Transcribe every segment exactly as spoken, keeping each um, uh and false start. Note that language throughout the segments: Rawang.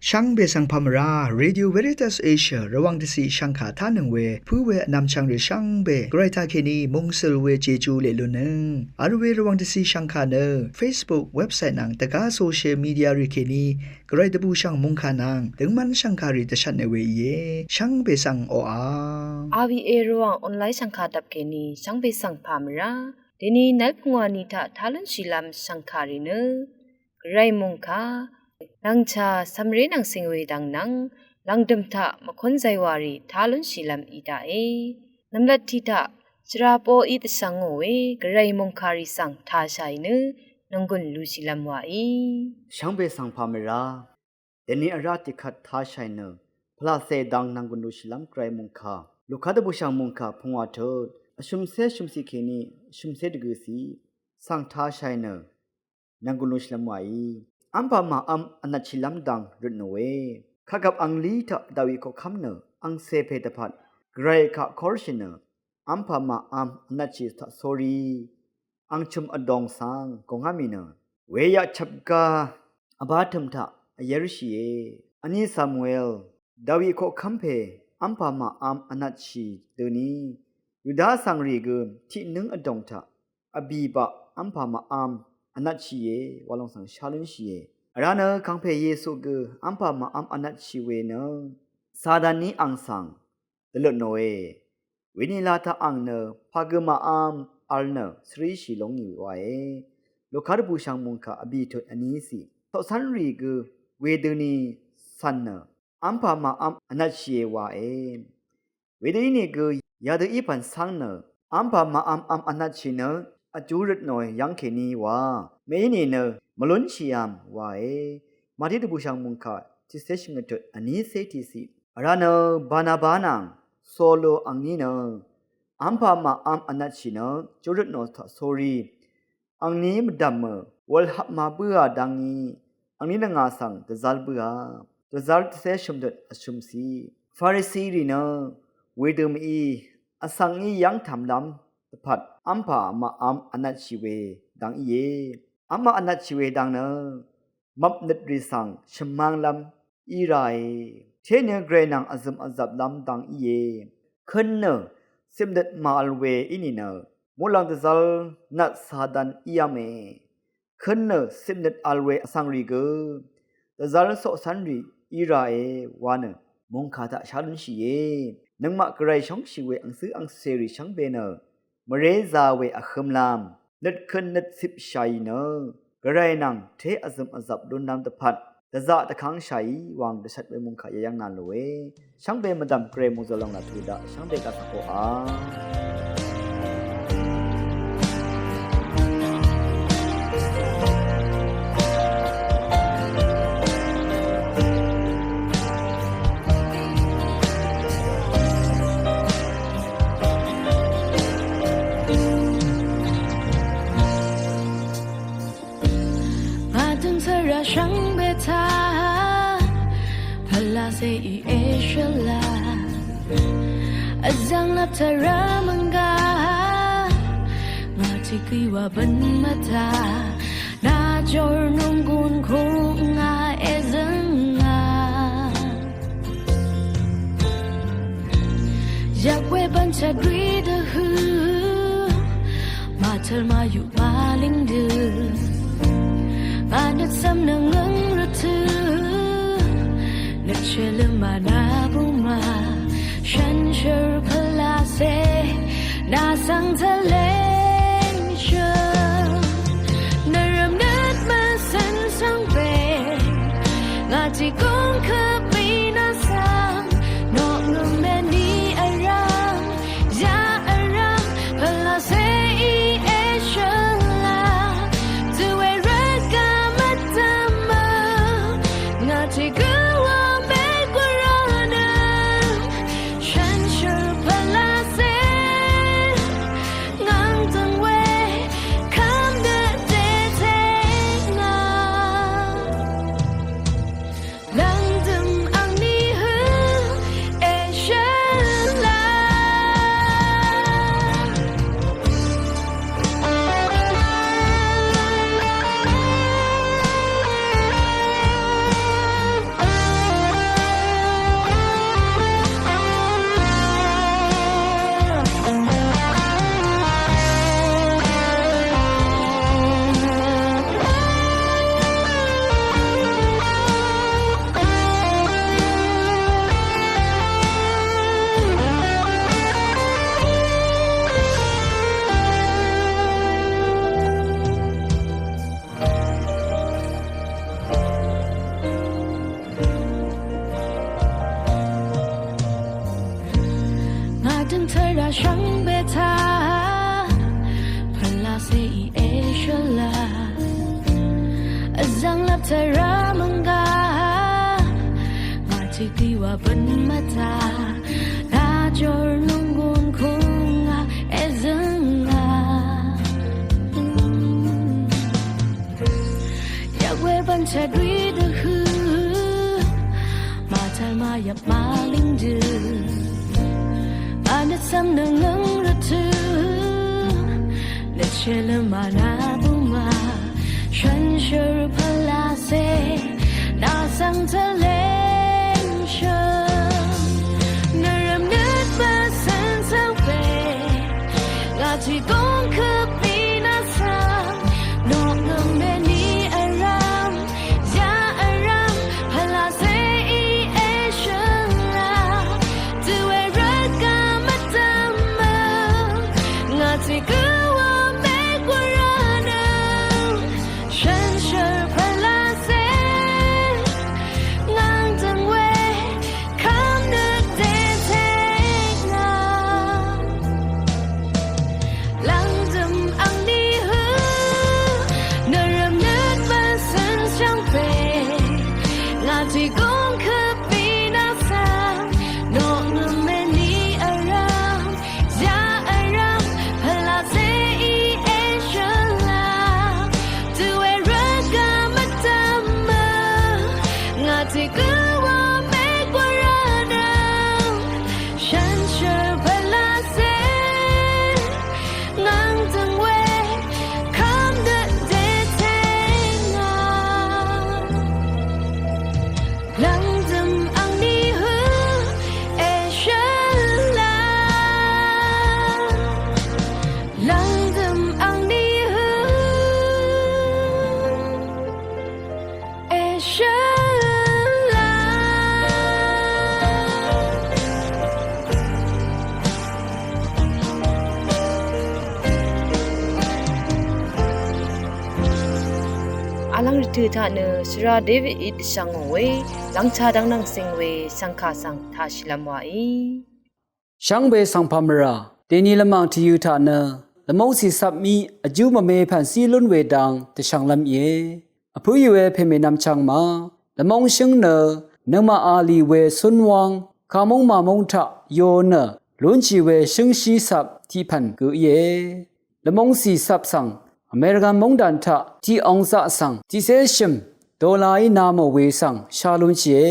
Shvngbe svng pà mvrá, Radio Veritas Asia Rvwàng dvciq shvngkà tánøng we pǿ we vnvmchvng rì shvngbe Gvray taqkèní mungsøl we Jeju leq lunnøng vl we Rvwàng dvciq shvngkà nø Facebook, website nvng dvgá social media rì kèní Gvray dvbùshv̀ng mòngkà nvng døngmv́n shv̀ngkàrì dvshvtne we íe. Shvngbe svng oqà RVA Rvwàng online shv̀ngkà dvp kèní shvngbe svng pà mvrá. Dèní nv́l pungwà ni taq tá lúnshìlv́m shv̀ngkàrì nø Gvray mòngkà, lv̀ngchà cv̀mré nvng cìng we dvng nvng lv̀ngdø̀m taq mvkún zaywàrì tá lúnshìlv́m í daqe. Nv̀mlat tiq taq shvra poqí dvshvngò we Gvray mòngkàrì svng tāshàì nø nònggùn lushìlv́m wàí. Shvngbe svng pà mvrá. Dèní vrá tiqkvt tāshàì nø pvlacè dang nònggùn lushìlv́m Gvray mòngkà. Luka dvbùshv̀ng mòngkà pungwà tut vshø̀mcé shø̀mcì kèní vshø̀mcé dvgø̀cì svng tāshàì nø nònggùn lushìlv́m wàí. V́mpà màv́m vnvtshìlv́m dang røtnòe. Kagvp anglí taq Dawi koqkv́m nø angcè pè dvpvt Gvray kaq kórshì nø v́mpà màv́m vnvtshì taq sórí ang chø̀m vdōng svng gòngá mì nø weyaq chvpga vbá tø̀m taq vyv́rshìe. Vní Samuel, Dawi koqkv́m pè v́mpà màv́m vnvtshì døni Yuda vsvngrì gø tiqnǿng vdōng taq vbìbaq v́mpà màv́m vnvtshìe wa lòng svng shá lúnshìe. Vrá nø kàngpè Yesu gø v́mpà màv́m vnvtshì we nø Satan ní ang svng dvløtnòe. Wenila taq ang nø pàgø màv́m vl nø svríshì lóngì wae. Luka dvbùshv̀ng mòngkà vbì tut vní cì. Coqcv́nrì gø wedøni cv̀n nø v́mpà màv́m vnvtshìe wae. Wedø ínìgø yadø í pv̀n cáng nø v́mpà màv́m vnvtshì nø vjú røtnòe yv́ng kèní wa. Mèí nìnø mvlúnshìvm wae. Mati dvbùshv̀ng mòngkà tiqcé shvngøt tut vnícé tiqciq. Vrá nø Barnaba nvng Solo angní nø v́mpà màv́m vnvtshì nø vjú røtnò taq sórí angní mvdv̀mø wulhapma bǿà dangí angní nvngà svng dvzv́r bǿà. Dvzv́r tiqcé shø̀mdøt vshø̀mcì. Farisirì nø wedø mví vsvng í yv́ng tv̀mlv́m dvpvt v́mpà màv́m vnvtshì we dang íe. V́mpà vnvtshì we dang nø mvpnøtrì svng shvmv́nglv́m í ràe. Té nø Gvray nvng vzø̀m vzvplv́m dang íe. Køn nø cipnøt màvl we í nìnø muqlàng dvzv́r nvt Satan ívme. Køn nø cipnøt vl we vsvngrì gø dvzv́r coqcv́nrì í ràe wa nø mòngkà taq shá lúnshìe. Nøngmaq Gvray shóngshì we angcǿ angcèrì shvngbe nø mvrézā we vhø̄mlv́m nøtkøn nøtcipshàì nø Gvray nvng té vzø̀m vzvp lúnlv́m dvpvt dvzaq dvkv́ngshàì wang dvshvt we mòngkà yayv́ng nà lòe. Shvngbe mvdv̀m Gvray mòzø̀l lòng laq tuq daq shvngbe daq svng koqà. Mvdøng svra shvngbe taq pvlacè í èshvla. Vzv̀ng lap tvrà mv̀ngà ngà tiq gø̀y wa bv̀n mvtaq nà jor nònggùn kùngà èzø̀ngà. Yakwe bv̀n chadwi dvhø̄ màtøl màyuq màlíng dø ngà nøt cv̀m nøngøng rvtø̄ nøt shvløm mànà bùmà shànshér pvlacè nà svng tvleng shø nvrvm nøt mvcv̀n svng pè ngà tiq góng køp mì nà svng nò ngø̀m mèní vrv̀m ya vrv̀m pvlacè í èshvla. Dø we rvt gø mvdv̀mø ngà tiq gø wa mègwv̀r rvnø shànshér pvlacè ngv̀ng døng we kv́m dø dètè ngà. Lv̀ngdø̀m angní hø èshvla. Tiqtiq wa bøn mvtaq, daqjor nunggun kungaq ezøngaq. Yaqwe bvnchvt ri dvhø, mvtal mvyvp mvlingdø. Anøt svm nøngøng rvtø, nøt shvløm mvnaq buma. Shønshør pvlase, naq svng tvleng shøn. Nvrvm nøt bvsøn svng pe, ngaq tiq gong køp mi naq svng. Nok ngøm meni vrvm, ya vrvm, pvlase i eshøn la. Dø we rvt gø mvdvmø, ngaq tiq gø wa mek wa rvnø. Shønshør pvlase, ngvng døng we, kvm nøt dvtek ngà. Lvngdøm angni hø, nvrvm nøt mvsøn shvngpe, ngaq tiq gong køp mi naq svng, nok ngøm meni vrvm, ya vrvm, pvlase i eshøn la. Dø we rvt gø mvdvmø, ngaq tiq gø wa mek wa rvnø. Shønshør pvlase, ngvng døng we, kvm nøt dvtek ngà. Lvngdøm angni hø, eshøn la. Lvngdøm angni hø, eshøn la. Vlvng rvtø taq nø shvra David í dvshvngò we, lvngcha dvngnvng sing we, shvngkà svng taq shìlvm wàí. Shvngbe svng pà mvrà, dèni lvmàng tvyø̄ taq nø, lvmóng cìcvp mí vjú mvme pv̀n zí lún we dang dvshvnglv́m íe. Vpǿì we pèmènvm chvng ma, lvmóng shǿng nø, nøngmaq a lì we cúnwáng, kamúng màmúng taq yo nø, lúnshì we shǿngshí cvp tiq pv̀n gø íe. Lvmóng cìcvp svng, Amerikan móngdàn taq tiq ong zaq svng, tiqcé shø̀m, dola í na mò we svng, shá lúnshìe.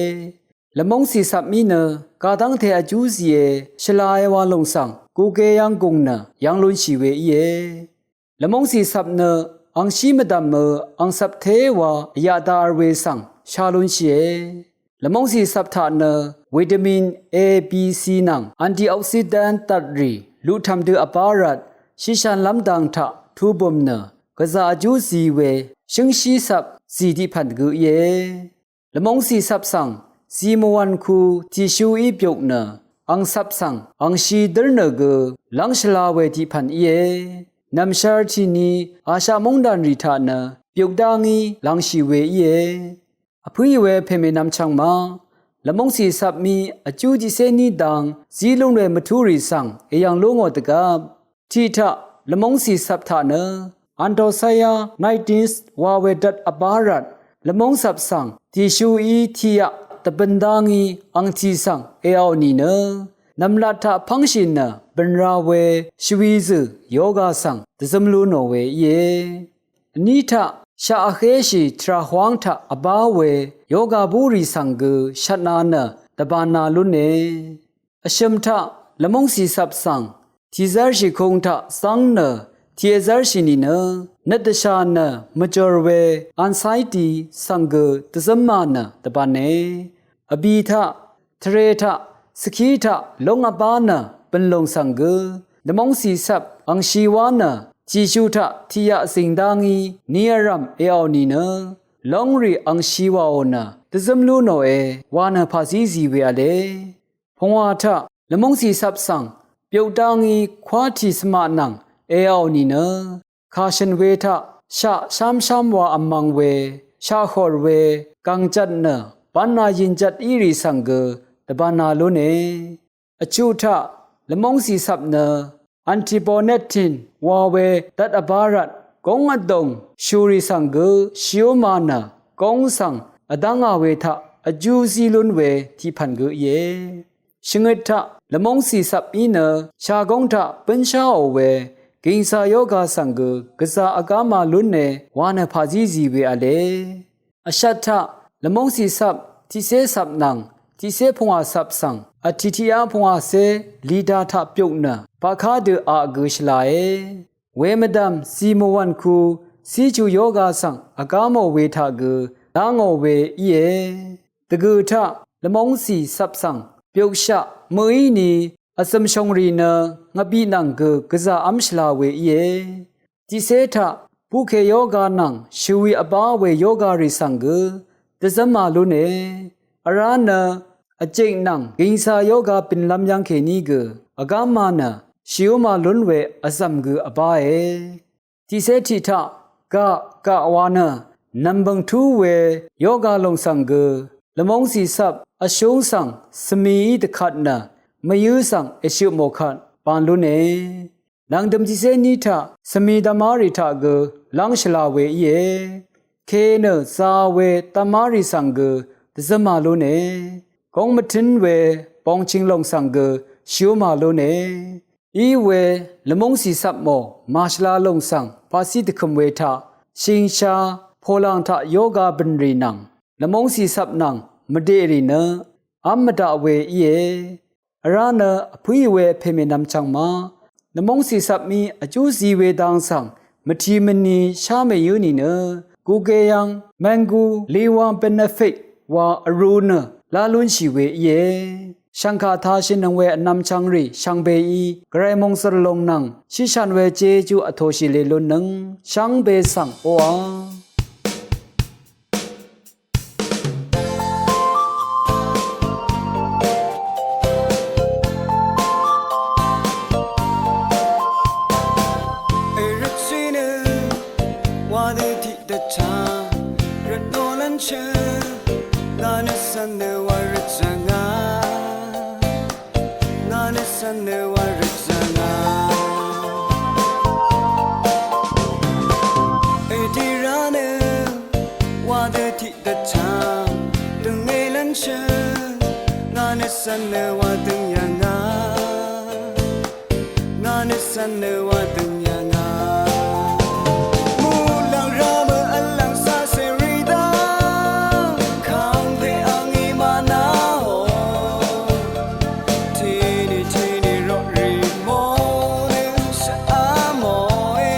Lvmóng cìcvp mí nø, kadv́ngte vjú zìe, shvlae wa lòng svng, guge yv́ng gùng nø, yv́ng lúnshì we íe. Lvmóng cìcvp nø, angshí mvdv̀mø, angcvp té wa, vyaq dar we svng, shá lúnshìe. Lvmóng cìcvp taq nø, vitamin A, B, C nvng, antioxidant dvtrì, luqtv̀m dø vbá rvt, shishv̄nlv́m dang taq, tubø̀m nø, gvzà vjú zi we, shǿngshí cvp, zì tiq pv̀n gø íe. Lvmóng cìcvp svng, zì mvwv̀n ku, tìshú í byuk nø, angcvp svng, angshi dǿr nø gø, lv́ng shvla we tiq pv̀n íe. Nv̀mshvr tìni, Ashaq móngdàn rì taq nø, byuk dá ngí, lv̄ngshì we íe. Vpǿì we pèmènvm chvng ma, lvmóng cìcvp mí, vjú tiqcé ní dang, zí lún we mvtú rì svng, èyv̀ng lú ngò dvgvp. Tiq taq, lvmóng cìcvp taq nø, Anthocyanin wa we dvt vbá rvt, lvmóng cvp svng, tìshú í tiq yaq, dvbøn dá ngí, angtì svng, èaò nìnø, nv̀mlat taq pv́ngshì nø, bø̀n ra we, shvwi zø̀, yoga svng, dvzøm lú nò we íe. Vní taq, shaq vhéshì tvrà hwáng taq vbá we, yoga búrì svng gø shvtna nø, dvbānā lúne. Vshø̀m taq, lvmóng cìcvp svng, tìzv́rshì kūng taq zv́ng nø, tìvzv́rshì nìnø, nøt dvshà nø, mvjòr we, anxiety svng gø, dvzǿmā nø, dvbāne. Vbì taq, tvre taq, svkí taq, lóng vbá nø, bø̀nlùng svng gø, lvmóng cìcvp, angshi wá nø, tìshu taq, tiq yaq zìng dá ngí, ni vrv̀m èaò nìnø, lóngrì angshi wàò nø, dvzǿm lú nòe, wa nø pàzí zì we v̄le. Pungwà taq, lvmóng cìcvp svng, byuk dá ngí, kwá tì svmaq nvng, èaò nìnø, kà shø̀n we taq, shaq shámshám wa vmvng we, shaq hòr we, gv̀ng jvt nø, bv́nā yìn jvt í rì svng gø, dvbānā lúne. Vchuq taq, lvmóng cìcvp nø, antiponetin wa we dvt vbá rvt, góng vdòng, shùrì svng gø, shìúmā nø, góng svng, vdv́ngā we taq, vjú zí lún we tiq pv̀n gø íe. Shvngøt taq lvmóngcì cvp í nø shagóng taq bǿnsháò we gìngsà yoga svng gø gvzà vgáma lúne wa nø pàzí zì we v̄le. Vshvt taq lvmóngcì cvp tiqcé cvp nvng tiqcé pungwà cvp svng vtì tiqyá pungwàcé lìda taq byuk nø baqká dø aq gø shvlae. Wemvdv̀m zì mvwv̀nku cíchu yoga svng vgámò we taq gø dángò we íe. Dvgø̀ taq lvmóngcì cvp svng byukshaq mø̀íni vzø̀mshòngrì nø ngvbiq nvng gø gvzà v́m shvla we íe. Tiqcé taq buqkè yoga nvng shvwi vbá we yogarì svng gø dvzv́ma lúne. Vrá nø vjik nvng gìngsà yoga bø̀nlv́m yv́ng kèní gø vgáma nø shìúma lún we vzv̀m gø vbáe. Tiqcé tiq taq gaq gaq wa nø nv̀mbø̀ng tú we yoga lòng svng gø lvmóngcì cvp vshúng svng svmií dvkvt nø mvyǿ svng èshøpmò kvt ban lúne. Nv̀ngdø̀m tiqcé ní taq svmi dvmárì taq gø lv́ng shvla we íe. Ke nø za we dvmárì svng gø dvzǿma lúne. Góng mvtǿn we bongching lòng svng gø shìúma lúne. Í we lvmóngcì cvpmò màshvla lòng svng paqcí dvkø̀m we taq shìngsha polang taq yoga bø̀nrì nvng lvmóngcì cvp nvng mvdeqrì nø v́m mvdaq we íe. Vrá nø vpǿì we vpè mènvm chvng ma lvmóngcì cvpmí vjú zi we dang svng mvtì mvni shá mèyǿ nìnø gugeyvng mèngu liwang benefit wa vrū nø lá lúnshì we íe. Shv̀ngkà tāshìnøng we vnvm chvngrì shvngbeí gvray mòngzø̀r lòng nvng shíshàn we jejú vtōshì lelúnnøng shvngbe svng oqà. Èrøtshì nø wa dø tiq dvchá rvtnò lv́nshø ngà nø svn nø wa rvchá ngà. Ngà nø svn nø wa rvchá ngà. Èdira nø wa dø tiq dvchá døngé lv́nshø ngà nø svn nø wa døng yà ngà. Ngà nø svn nø wa døng yà ngà. Muqlàng rá mø v̄l lv́ng sá sè rì dá kàngpè àngí mànà ò. Tìní tìní roqrì mò nø shvá mòe.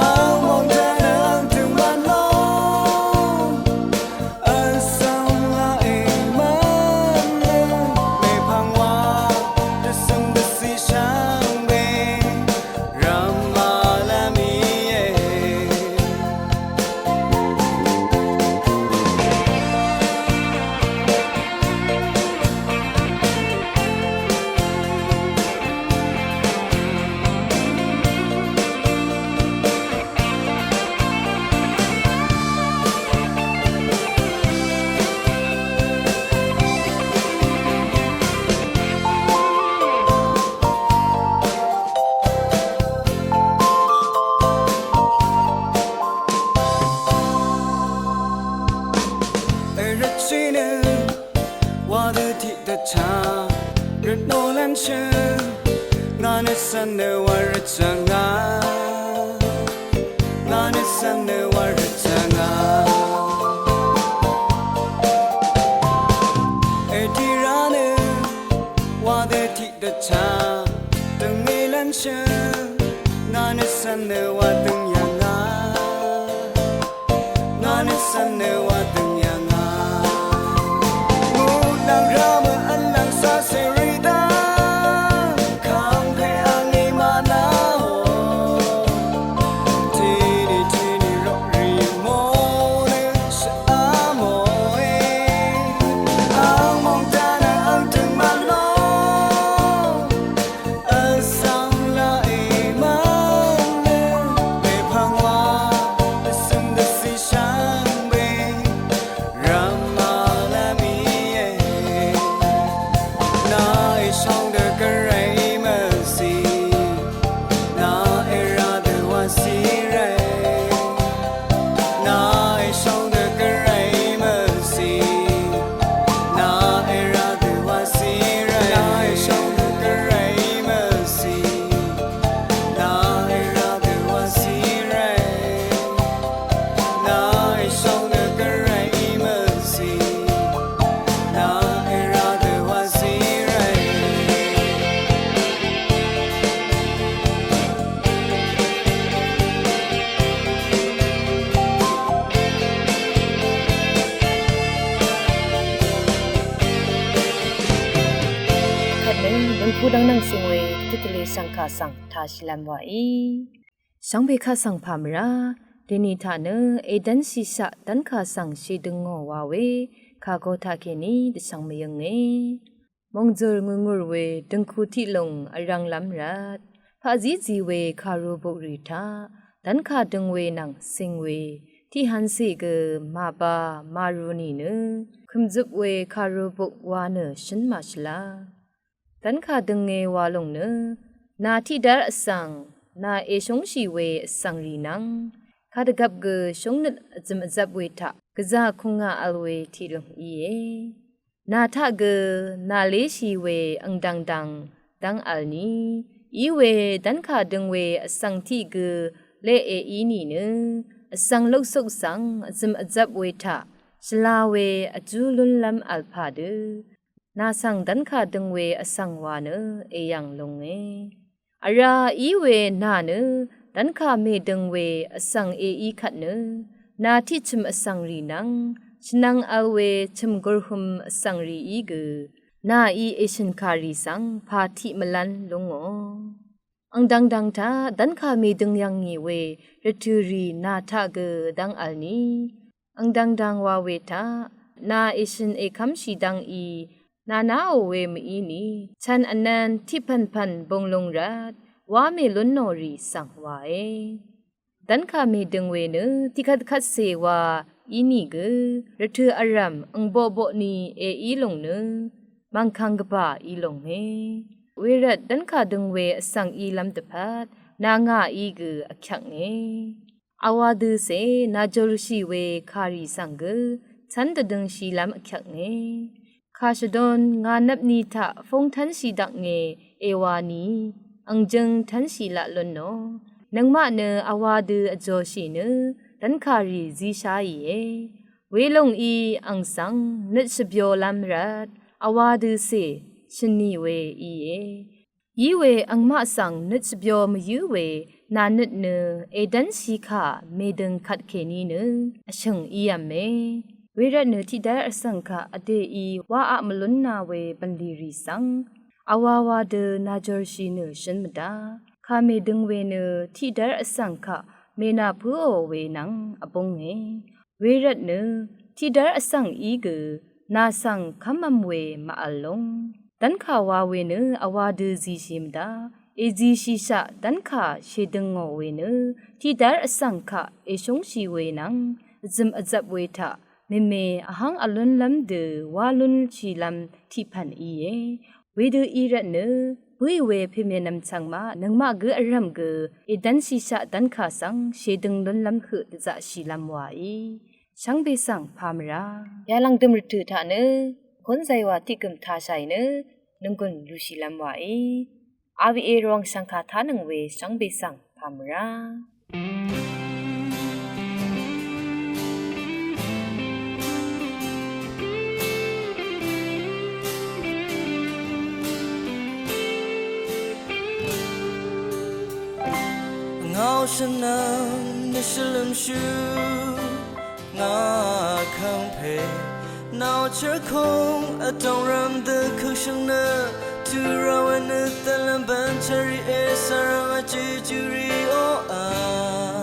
Àng mòng dvnø àng tø̀ng mvn lò. Vsvng laq èmvn nø mèpvng wa dvsøng dvcì shvngbe rvmà lv́m íe. Èrøtshì nø wa dø tiq dvchá rvtnò lv́nshø ngà nø svn nø wa rvchá ngà. Ngà nø svn nø wa rvchá ngà. Èdira nø wa dø tiq dvchá døngé lv́nshø ngà nø svn nø wa døng yà ngà. Ngà nø svn nø wa døng yà ngà. Muqlàng rá mø v̄l lv́ng sá sè rì dá kàngpè àngí mànà ò. Tìní tìní roqrì mò nø shvá mòe. Àng mòng dvnø àng tø̀ng mvn lò. Vsvng laq è Kudvng nvng sìng we, tiqkvle shv̀ngkà svng tashìlv́m wàí. Shvngbe kaq svng pà mvrá, dèni taq nø èdv́nshìshaq dv́nkà svng shèdøng ngò wa we, kàgo taqkèní dvshvng mvyønge. Mòngzø̀r ngùrngùr we døngku tiqlùng vrv̄nglv́m rvt, paqzízi we kàru bukrì taq, dv́nkà døng we nvng sìng we, tiqhvncè gø màba màru nìnø, kø̀mzøp we kàru buk wa nø shǿn màshvla. Dv́nkà dønge wa lòng nø, nà tiqdv́r vsvng, nà èshúngshì we vsvng rì nvng, kadvgvp gø shúngnøt vzø̀m vzvp we taq, gvzà kùngà vl we tiqlùng íe. Nà taq gø, nà léshì we angdv̀ngdv̀ng dv́ng vl ni, í we dv́nkà døng we vsvng tiq gø leq èí nìnø, vsvng luksuk svng vzø̀m vzvp we taq, shvla we vjú lúnlv́m vl pà dø, nà svng dv́nkà døng we vsvng wa nø èyv̀ng lunge. Vrá í we nà nø, dv́nkà mèdøng we vsvng èí kvt nø, nà tiqchø̀m vsvng rì nvng, shvnvng vl we chø̀m gurhøm vsvng rìí gø, nàí èshø̀nkà rì svng pà tiq mvlv́n lú ngò. Angdv̀ngdv̀ng taq dv́nkà mèdøng yv̀ngì we, rvtø̀ rì nà taq gø dv́ng vl ni, angdv̀ngdv̀ng wa we taq, nà èshø̀n èkv́mshì dv́ngí, nà naò we mvíni, chv̀n vnv̄n tiqpv̀npv̀n bùnglung rvt, wá mèlún nò rì svng wàe. Dv́nkà mèdøng we nø, tiqkvtkvtcè wa ínìgø, rvtø̀ vrv̀m angboqboq ni èí lùng nø, mv̀ngkv̀ng gvbà í lùnge. Wervt dv́nkà døng we vsvng ílv́m dvpvt, nà ngàí gø vkyvknge. Vwā døcè, nàjòrshì we kàrì svng gø, cv́n dvdøngshìlv́m vkyvknge. Kà shvdon ngà nvpni taq fúng tv́nshì dvknge, èwā ni, ang jøng tv́nshì laq lún nò. Nøngmaq nø vwā dø vjòshì nø, dv́nkà rì zísháìe. Welòng í ang svng, nøt shvbyolv́m rvt, vwā døcè, shø̀nì we íe. Í we angmaq svng nøt shvbyo mvyǿ we, nà nøt nø, èdv́nshì kà, mèdøng kvtkèní nø, vshø̀ng ív̄me. Wervt nø tiqdv́r vsvng kaq vdèí wà aq mvlún nà we bv̀nlì rì svng, vwā wā dø nàjòrshì nø shǿn mvdá. Kà mèdøng we nø tiqdv́r vsvng kaq mènà pǿò we nvng vbúnge. Wervt nø tiqdv́r vsvng í gø nà svng kv́mv̄m we màvl lúng. Dv́nkà wā we nø vwā dø zishì mvdá. Èzishìshaq dv́nkà shèdøng ngò we nø tiqdv́r vsvng kaq èshúngshì we nvng vzø̀m vzvp we taq mèmè vhv́ng vlúnlv́m dø wá lúnshìlv́m tiqpv̀n íe. Wedø í rvt nø, bǿì we pèmènvm chvngmaq nøngmaq gǿ vrv̀m gø, èdv́nshìshaq dv́nkà svng shèdøng lúnlv́m høq dvzaqshìlv́m wàí. Shvngbe svng pà mvrá. Yalv̀ngdø̀m rvtø̀ taq nø, kúnzay wa tiqgø̀m tashàì nø, nònggùn lushìlv́m wàí. R V A Rvwàng shv̀ngkà tánøng we shvngbe svng pà mvrá. Ngao shvnvng nø shvlømshú ngà kv́ng pè nao chv́rkúng vdòng rvm dø køkshøng nø tø̄ ra we nø tvlvm bvn chvri e svra ngà jejú rì oqà.